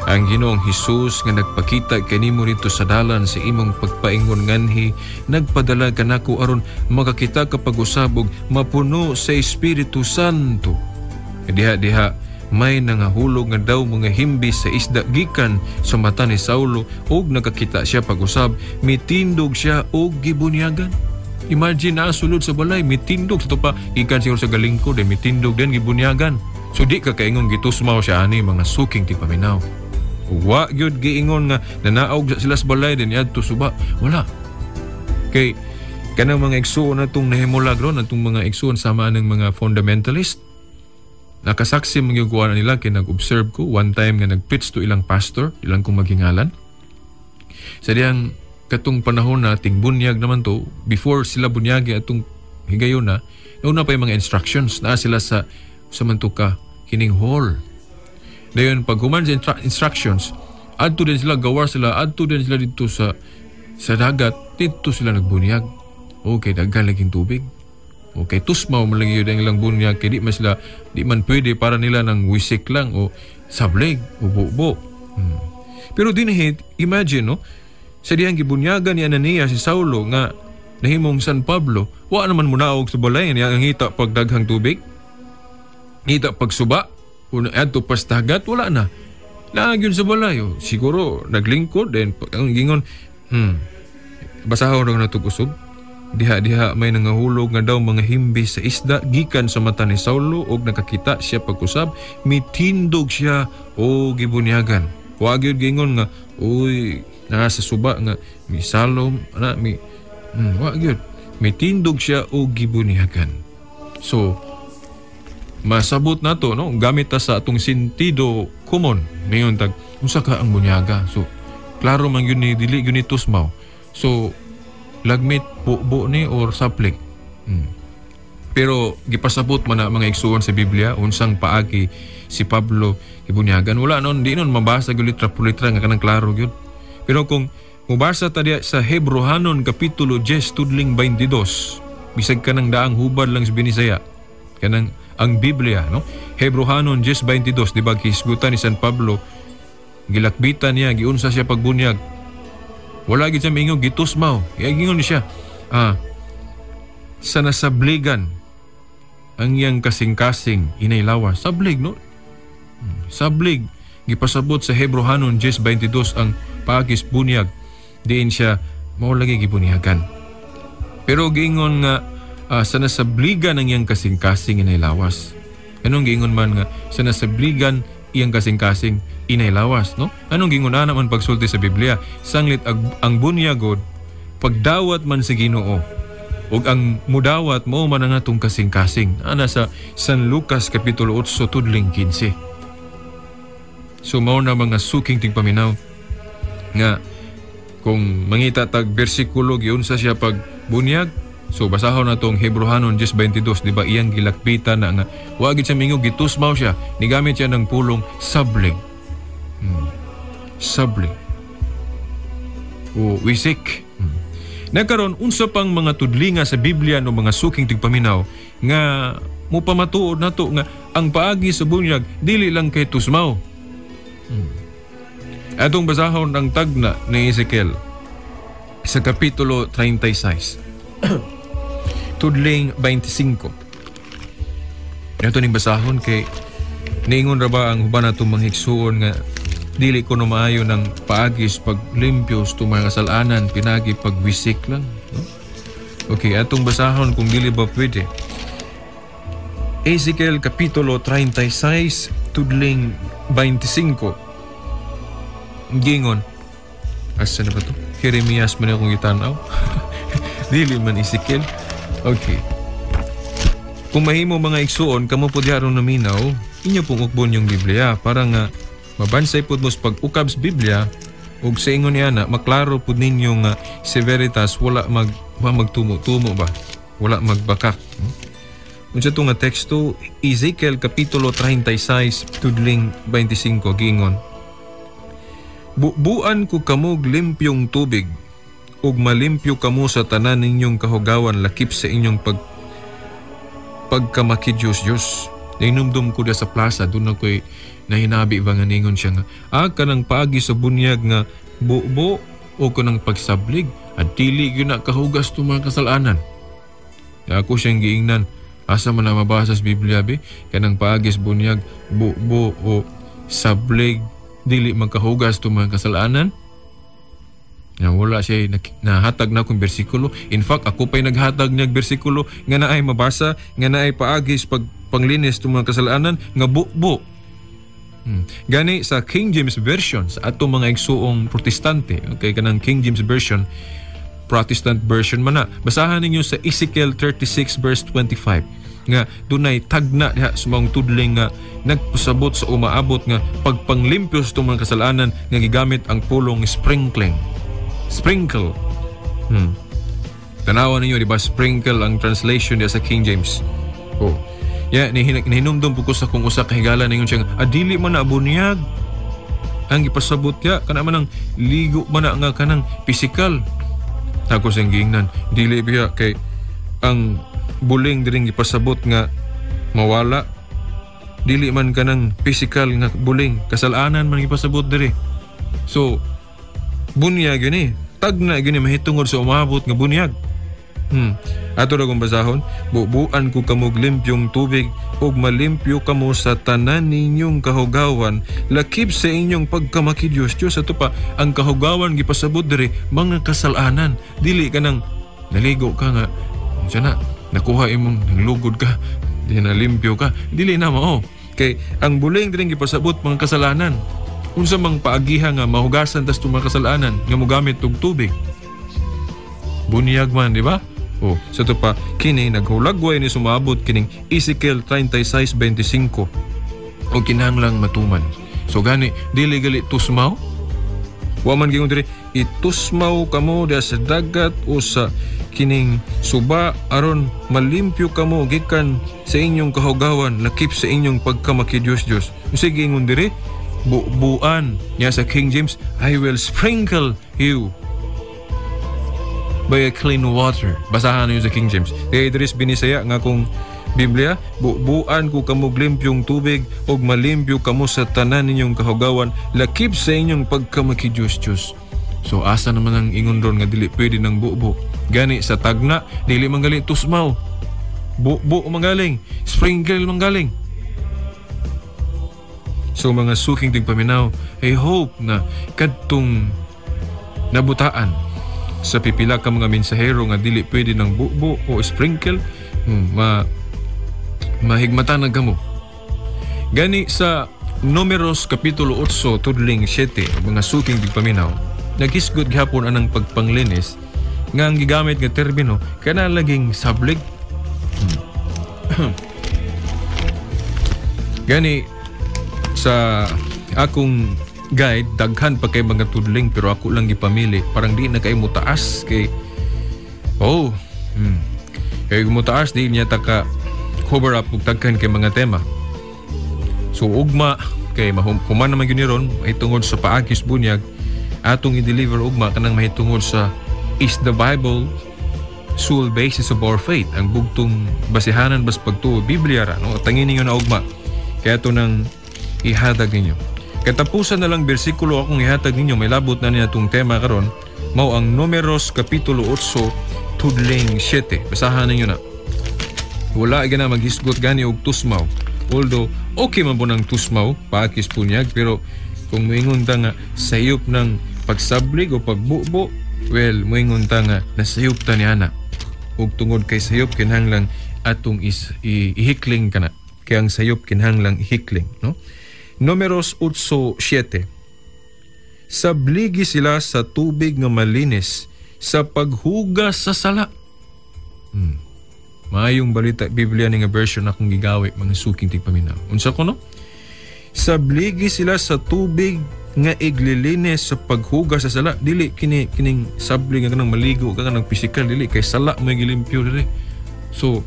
ang Ginoong Hesus nga nagpakita kanimo nito sa dalan sa imong pagpaingon nganhi, nagpadala kanako aron makakita ka pag-usab ug mapuno sa Espiritu Santo." Diha diha may nangahulog nga daw mga himbis sa isda gikan sa mata ni Saulo ug nakakita siya pag-usab. Mitindog siya og gibunyagan. Imagine, naa sulod sa balay, mitindog sa pa gikan siguro sa galingko, then mitindog, then gibunyagan. So di ka kaingon gitusmaw siya ani, mga suking tigpaminaw. Wa gyud giingon nga nanaog sila sa balay din adto suba. Wala. Kay kanang mga igsuon natong nahimulag ron, atong mga igsuon sama ng mga fundamentalist. Nakasaksi mga kuha nila kay nag-observe ko one time nga nag-preach to ilang pastor, ilang kong maghingalan. Sa diyang katong panahon na ting bunyag naman to, before sila bunyagi atong higayon na, nauna pa yung mga instructions na sila sa mantuka kining hall. Dayon pag human sa instructions, adto din sila, gawar sila, adto din sila dito sa dagat, dito sila nagbunyag. Okay, daghan laging tubig. Okay, tusmaw man lang yun ang ilang bunyag kay di man sila, di man pwede para nila ng wisik lang o sablig o bubo. Pero dinhi, imagine, no? Sa dihang gibunyagan ni Ananias si Saulo nga nahimong San Pablo, wa naman munaog sa balay niya ang hita pagdaghang tubig. Hita pagsuba, una adto pas dagat, wala na. Naa gyud sa balay. Oh. Siguro naglingkod then ang gingon, basahon ra na usog. Diha-diha may nangahulog nga daw mga himbi sa isda gikan sa mata ni Saulo og nakakita siya pagkusab, mitindog siya o gibunyagan. Wa gyud giingon nga uy naa sa suba nga misalom ana mi wa gyud, mitindog siya o gibunyagan. So masabot nato, no, gamit ta sa atong sentido common mayon tag unsa ka ang bunyaga. So klaro man gyud ni dili gyud ni tusmaw. So lagmit bubo ni or saplik. Pero gipasabot man na mga igsuon sa Biblia unsang paagi si Pablo gibunyagan. Wala nun, di nun mabasa gyud litra por litra nga kanang klaro gyud. Pero kung mubasa ta diya sa Hebrohanon kapitulo 10 tudling 22, bisag kanang daang hubad lang sa Binisaya, kanang ang Biblia, no? Hebrohanon 10:22, di ba gihisgutan ni San Pablo, gilakbitan niya, giunsa siya pagbunyag. Wala gid siya miingon gitusmaw. Giingon siya, sa nasabligan ang iyang kasing-kasing inay lawas. Sablig, no? Sablig. Gipasabot sa Hebrohanon 10:22 ang paagis bunyag. Diin siya mao lagi gibunyagan. Pero giingon nga sa nasabligan ang iyang kasing-kasing inay lawas. Anong giingon man nga sa nasabligan iyang kasing-kasing inay lawas, no? Anong giingon ana man pagsulti sa Biblia? Sanglit ang bunyagod pagdawat man sa Ginoo ug ang mudawat mao man ang atong kasing-kasing. Ana sa San Lucas kapitulo 8 tudling 15. So mao na mga suking tingpaminaw nga kung mangita tag bersikulo giunsa siya pag bunyag. So basahon na tong Hebrohanon 10:22, di ba iyang gilakbitan na nga wa gid siya mingo gitusmaw siya, nigamit siya ng pulong sablig. Sablig. O wisik. Nagkaron unsa pang mga tudlinga sa Biblia no mga suking tigpaminaw nga mupamatuod nato nga ang paagi sa bunyag dili lang kay tusmaw. Atong basahon ang tagna ni Ezekiel sa kapitulo 36. Tudling 25. Ato ning basahon kay niingon ra ba ang uban natong mga higsuon nga dili kuno maayo ng paagis paglimpyo sa mga kasalanan pinagi pagwisik lang, no? Okay, atong basahon kung dili ba pwede. Ezekiel kapitulo 36 tudling 25. Gingon. Asa na ba to? Jeremias man akong gitanaw. Dili man Ezekiel. Okay. Kung mahimo mga igsuon, kamo po diha aron naminaw, inyo pong ukbon yung Biblia para nga mabansay pud mo sa pag-ukab sa Biblia ug sa ingon niya na maklaro pud ninyo nga si Veritas wala magtumo-tumo ba, wala magbakak. Unsa to nga teksto? Ezekiel kapitulo 36 tudling 25 gingon. Bubuan ko kamog limpyong tubig ug malimpyo kamo sa tanan ninyong kahugawan lakip sa inyong pagkamakidiyos-Diyos. Nainumdum ko da sa plaza, doon ako'y nahinabi ba nga ningon siya nga, kanang paagi sa bunyag nga bubo o kanang pagsablig, at dili yun na kahugas to mga kasalanan. Ako siyang giingnan, asa man na mabasa sa Biblia be, kanang paagi sa bunyag, bubo o sablig, dili magkahugas to mga kasalanan. Na wala siya nahatag na akong bersikulo. In fact, ako pa'y naghatag niyag bersikulo nga naay mabasa, nga naay paagis pag panglinis itong mga kasalanan, nga bubo. Gani sa King James Version, sa atong mga igsuong Protestante, okay, kanang King James Version, Protestant version man na. Basahan ninyo sa Ezekiel 36 verse 25 nga dunay tagna diha sa mga tudling nga nagpasabot sa umaabot nga pagpanglimpyo sa itong mga kasalanan nga gigamit ang pulong sprinkling. Sprinkle. Tanawan ninyo, di ba? Sprinkle ang translation diya sa King James. Oh. Ya, nihinumdum po ko sa kung usa ka higala ningon siya nga, dili man na bunyag. Ang gipasabot ya, kana man ang ligo man na nga kanang pisikal. Ako siyang giingnan, dili biya kay ang buling diring gipasabot nga mawala. Dili man kanang pisikal nga buling, kasalanan man gipasabot diri. So, bunyag yun eh. Tagna yun eh, mahitungod sa umabot nga bunyag. Ato ra kong basahon, bubuan ko kamog limpyong tubig ug malimpyo kamo sa tanan ninyong kahugawan lakip sa inyong pagkamakidiyos. Diyos, ato pa ang kahugawan gipasabot diri mga kasalanan, dili kanang Naligo ka nga unsa na, nakuha imong naglugod ka, di na limpyo ka. Dili na mao. Kay ang buling diri gipasabot mga kasalanan. Unsa mang paagiha nga mahugasan tas mga kasalanan nga mogamit og tubig? Bunyag man, di ba? Oh, sa to pa kini naghulagway ni sumabot kining Ezekiel 36:25 o kinahanglang matuman. So gani dili gali tusmaw. Wa man gingon diri itusmaw kamo diha sa dagat o sa kining suba aron malimpyo kamo gikan sa inyong kahugawan lakip sa inyong pagkamakidiyos-Diyos. Sige, ingon diri bubuan niya sa King James, "I will sprinkle you by a clean water." Basahan niyo sa King James. Kaya diri sa Binisaya nga kung Biblia, "Bubuan ko kamo limpyong tubig ug malimpyo kamo sa tanan ninyong kahugawan lakip sa inyong pagkamakidiyos-Diyos." So asa naman ang ingon ron nga dili pwede ng bubo? Gani sa tagna, dili man gali tusmaw. Bubo man galing, sprinkle man galing. So mga suking tigpaminaw, I hope na kadtong nabutaan sa pipila ka mga mensahero nga dili pwede ng bubo o sprinkle, mahigmatan na kamo. Gani sa Numeros Kapitulo 8 tudling 7, mga suking tigpaminaw, naghisgot gihapon anang pagpanglinis nga ang gigamit nga termino kana laging sablig. Gani sa akong guide, daghan pa kay mga tudling pero ako lang gipamili, parang di na kay mutaas kay oh kay mutaas di niya taka cover up ug daghan kay mga tema. So ugma kay human naman gyud ni ron mahitungod sa paagis bunyag atong i-deliver ugma kanang mahitungod sa "Is the Bible sole basis of our faith?" Ang bugtong basihanan bas pagtuo, Biblia ra, no? Tangin ninyo na ugma kaya ito nang ihatag ninyo. Katapusan na lang bersikulo akong ihatag ninyo, may labot na niya itong tema karon, mao ang Numeros Kapitulo 8 tudling 7. Basahan ninyo na. Wala gana maghisgot gani og tusmaw. Although okay man po ng tusmaw paakis punyag, pero kung moingon ta nga sayop ng pagsablig o pagbubo, well, moingon ta nga nasayop ta ni ana. Ug tungod kay sayop, kinahanglang atong ihikling kana. Kaya ang sayop kinahanglang ihikling, no? Numeros 8:7. Sabligi sila sa tubig nga malinis sa paghugas sa sala. Maayong balita Biblia ni nga version akong gigawi, mga suking tigpaminaw. Unsa ko, no? Sabligi sila sa tubig nga iglilinis sa paghugas sa sala. Dili kini kining sabli nga kanang maligo ka kanang physical, dili kay sala mo gilimpyo diri. So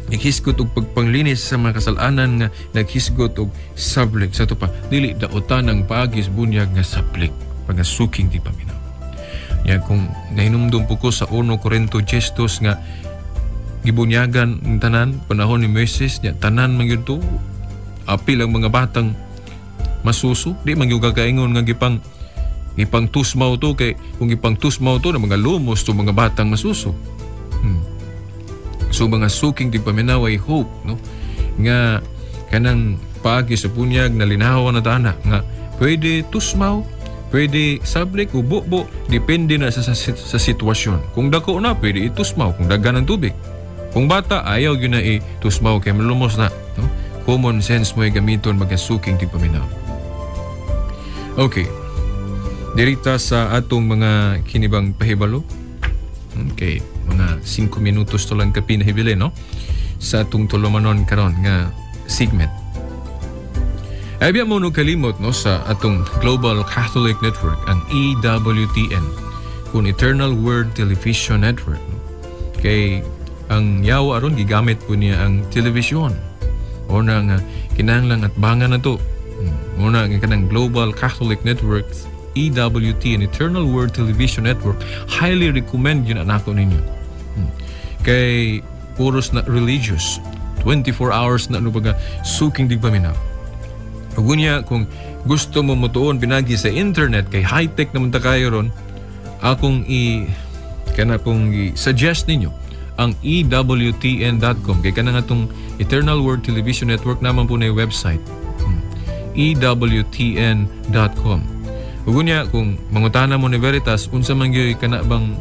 naghisgot og pagpanglinis sa mga kasalanan nga naghisgot og sablig. Sa to pa, dili daotan ang paagis bunyag nga sablig, mga suking tigpaminaw. Ya kung nahinumdum po ko sa 1 Corinto 10 nga gibunyagan ang tanan panahon ni Moises niya, tanan man gyud to, apil ang mga batang masuso. Di man gyud kakaingon nga gipang tusmaw to, kay kung gipang tusmaw to na mga lumos to mga batang masuso. So mga suking tigpaminaw, I hope, no, nga kanang paagi sa bunyag na linawan na tana nga pwede tusmaw, pwede sablik o bubo, depende na sa sitwasyon. Kung dako na, pwede itusmaw kung daghan ng tubig. Kung bata, ayaw yun na itusmaw kay malumos na, no? Common sense mo gamiton, mga suking tigpaminaw. Okay. Dirita sa atong mga kinibang pahibalo. Okay, mga 5 minutos to lang kapi na hibili, no? Sa atong tulumanon karon nga segment. Ay biya mo no kalimot, no, sa atong Global Catholic Network, ang EWTN, kung Eternal Word Television Network, no? Kay ang yawa aron gigamit po niya ang telebisyon. O na nga kinahanglan at bangan na to. Una nga kanang Global Catholic Network, EWTN, Eternal Word Television Network, highly recommend yun anako ninyo. Kay puros na religious, 24 hours na ano baga suking digpaminaw. Ug unya kung gusto mo motuon pinagi sa internet kay high-tech naman ta kayo ron, akong i kana pong i-suggest ninyo ang EWTN.com kay kana nga tong Eternal Word Television Network naman po na yung website. EWTN.com. Ug unya kung mangutana mo ni Veritas unsa man gyud kana bang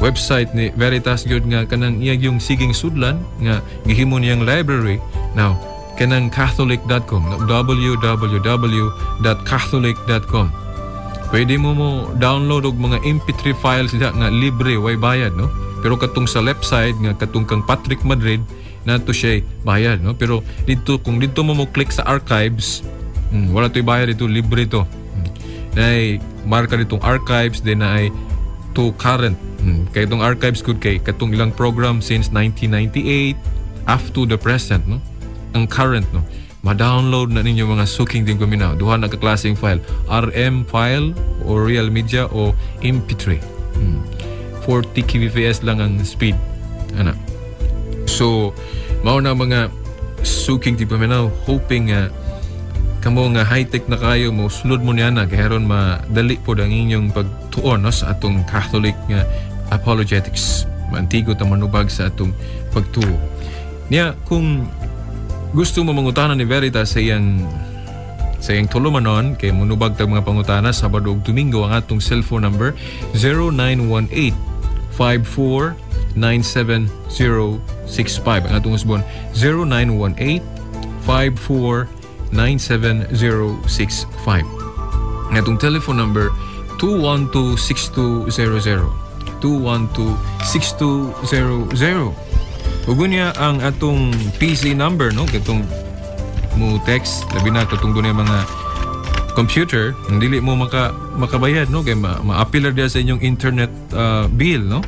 website ni Veritas gyud nga kanang iya yung siging sudlan nga gihimo niyang library now, kanang catholic.com, www.catholic.com. Pwede mo mo download og mga MP3 files diha nga libre, way bayad, no? Pero katong sa left side nga katong kang Patrick Madrid nato siya bayad, no? Pero dito, kung dito mo mo click sa archives, wala to'y bayad dito, libre to. Nay marka ditong archives, then ay to current. Kay itong archives good kay katong ilang program since 1998 up to the present, no? Ang current, no? Ma-download na ninyo, mga suking tigpaminaw. Duha na ka klaseng file, RM file o Real Media o MP3. 40 kbps lang ang speed ana. So mao na, mga suking tigpaminaw, hoping nga kamo nga high-tech na kayo mo sulod mo niya na kay aron madali pod ang inyong pagtuon, no, sa atong Catholic nga apologetics. Maantigo ta manubag sa atong pagtuo niya. Kung gusto mo mangutana ni Veritas sa iyang tulumanon kay munubag tag mga pangutana Sabado ug Domingo, ang atong cellphone number 0918 54 97065. Ang atong usbon, 0918 54 97065. Ang atong telephone number, 212-6200. 212-6200. Ug niya ang atong PC number, no, katong mo text, labi na katong dunay mga computer dili mo makabayad, no, kay ma-appeal diya sa inyong internet bill, no.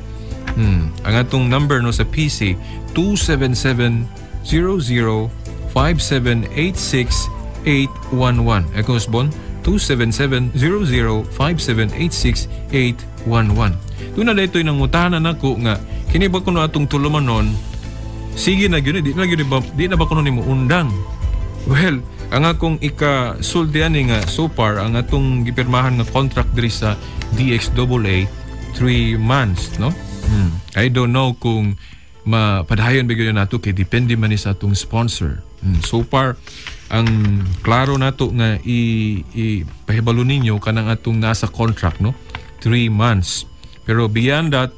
Ang atong number, no, sa PC, 277 00 5786 811. Ako usbon, 277 00 5786 811. Doon na dito yung nangutana nako nga kini ba kuno atong tulumanon, sige na gyud, di na gyud ba, di na ba kuno nimo undang? Well, ang akong ikasulti ani nga so far ang atong gipirmahan nga contract diri sa DXAA, 3 months, no. I don't know kung mapadayon ba gyud nato kay depende man ni sa atong sponsor. So far ang klaro nato nga i pahibalo ninyo kanang atong nasa contract, no, 3 months. Pero beyond that,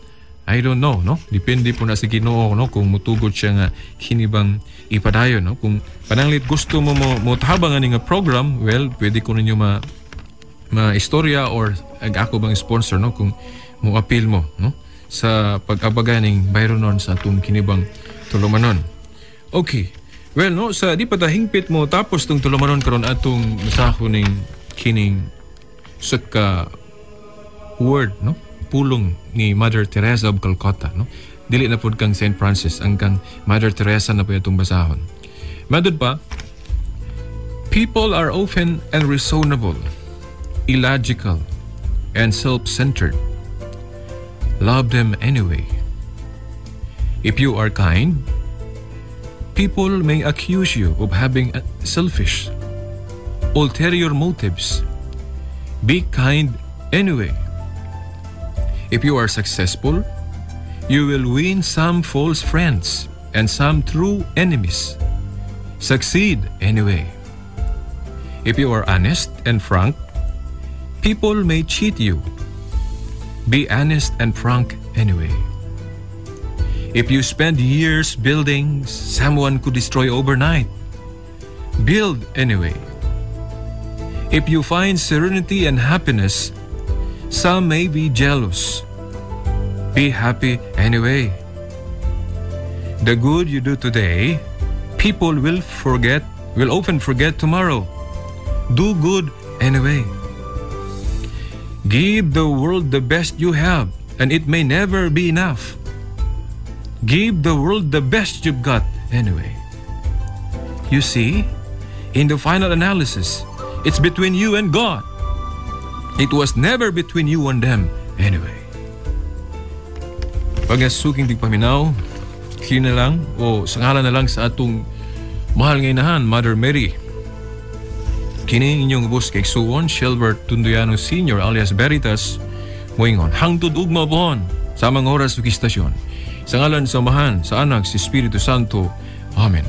I don't know, no? Depende po na sa Ginoo, no, kung mutugot siya nga kini bang ipadayon, no? Kung pananglit gusto mo mo motabang ani nga program, well, pwede ko ninyo ma ma istorya or ag ako bang sponsor, no, kung mo appeal mo, no, sa pag-abaga ning bayronon sa atong kinibang tulumanon. Okay. Well, no, sa di pa ta hingpit mo tapos tong tulumanon karon, atong masahon ning kining sa ka word, no, pulong ni Mother Teresa of Calcutta, no. Dili na pud kang Saint Francis, ang kang Mother Teresa na po itong basahon. Madud pa, "People are often unreasonable, illogical, and self-centered. Love them anyway. If you are kind, people may accuse you of having selfish, ulterior motives. Be kind anyway. If you are successful, you will win some false friends and some true enemies. Succeed anyway. If you are honest and frank, people may cheat you. Be honest and frank anyway. If you spend years building, someone could destroy overnight. Build anyway. If you find serenity and happiness, some may be jealous. Be happy anyway. The good you do today, people will forget, will often forget tomorrow. Do good anyway. Give the world the best you have, and it may never be enough. Give the world the best you've got anyway. You see, in the final analysis, it's between you and God. It was never between you and them anyway." Pagasuking tigpaminaw, kini na lang o sa ngalan na lang sa atong mahal nga inahan, Mother Mary. Kini inyong ubos kay Suwon Shelbert Tunduyano Sr. alias Veritas, moingon, hangtod ugma pohon sa mga oras ug istasyon. Sa ngalan sa Amahan, sa Anak, sa Espiritu Santo. Amen.